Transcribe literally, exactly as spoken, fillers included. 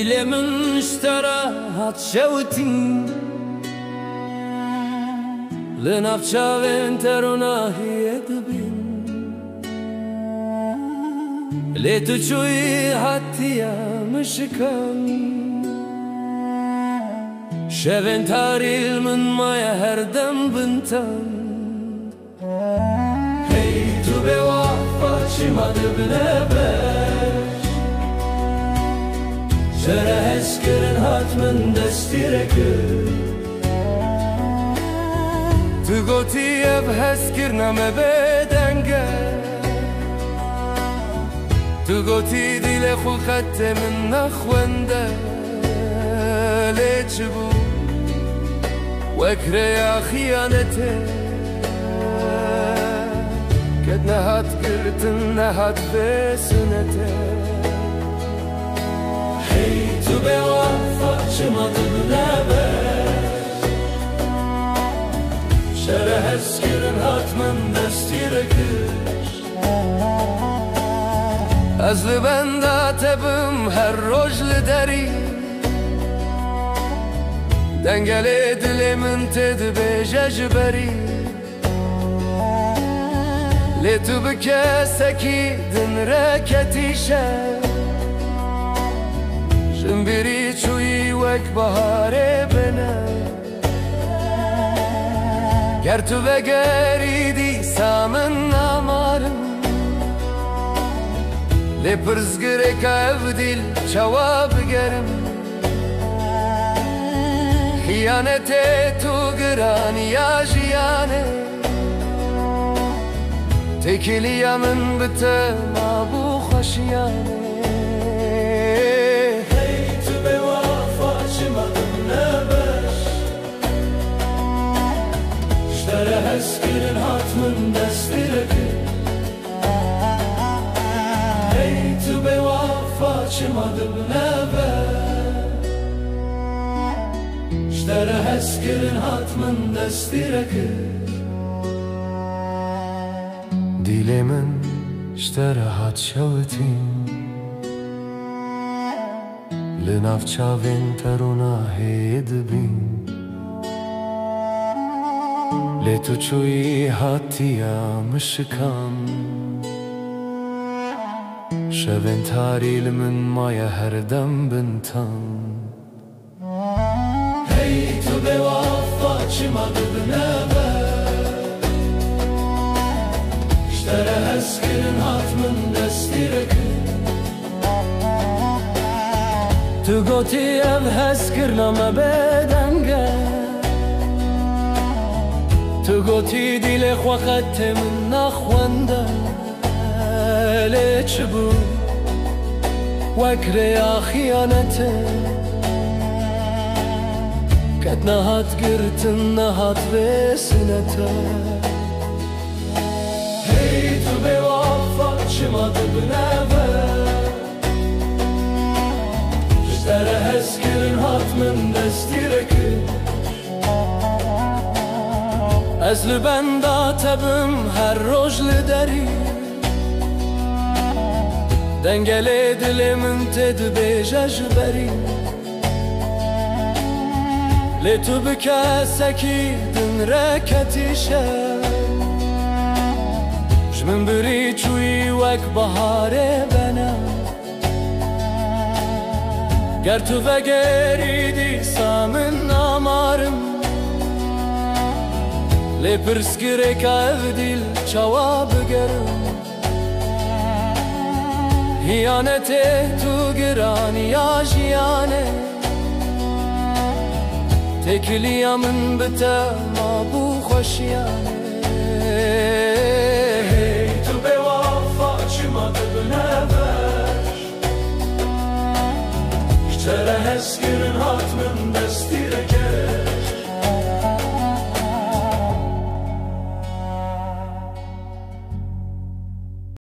Dilê min ji te re hat şewitîn, li nav çavên te ronahiyê dibîn. Lê tu çûyî hatiye min şikand. Şevên tarî li min maye her dem bin tend. Hey tu bêwafa çima dibine beş? Jere hezkirin hat min destîrekir. Tu gotî ev hezkirina me bêdeng e. Tu gotî dilê xwe qetê min naxwende. Lê çi bû? Wek rêya xiyanetê, qet nehat girtin, nehat vê sinetê. Hey tu bêwafa çima dibine beş? Jere hezkirin hat min destîrekir. Ez li benda te bim her roj li derî. Dengelê dilê min tê dibêje ji berî. Lê tu bi kesekî din re ketî şev. Ji min birî çûyî wek baharê bine. Ger tu vegerî dîsa min namarim. Lê pirsgirêka ev dîl çawa bigerim? Xiyanetê tu giraniya jiyanê. Têkiliya min bi te mabû xweşiyanê. Hey tu bêwafa çima dibine beş? Ji te re hezkirin hat min destîrekir. Hey tu bêwafa çima dibine beş? Ji te re hezkirin hat min destîrekir. Dilê min ji te re hat şewitîn. Li nav çavên te ronahê dibîn. Lê tu çûyî hatiya min şikan. Şevên tarî li min maye her dem bin tan. Hey tu bêwafa çima dibine beş? Ji te re hezkirin hat min destîrekir. Tu gotî ev hezkirina me bêdeng e. Tu gotî dilê xwe qetê min naxwende. Lê çi bû? Wek rêya xiyanetê, qet nehat girtin, nehat vê sinete. Hey tu bêwafa çima dibine beş? Ji te re hezkirin hat min destîrekir. Ez li benda te bim her roj li derî. Dengelê dilê min tê dibêje ji berî. Lê tu bi kesekî din re ketî şev. Ji min birî çûyî wek baharê bene. Ger tu vegerî dîsa min namarim. Lê pirsgirêka ev dîl çawa bigerim? Hiyanetê tu giraniya jiyanê. Têkiliya min bi te mabû xweşiyanê. Hey tu bêwafa çima dibine beş? Ji te re hezkirin hat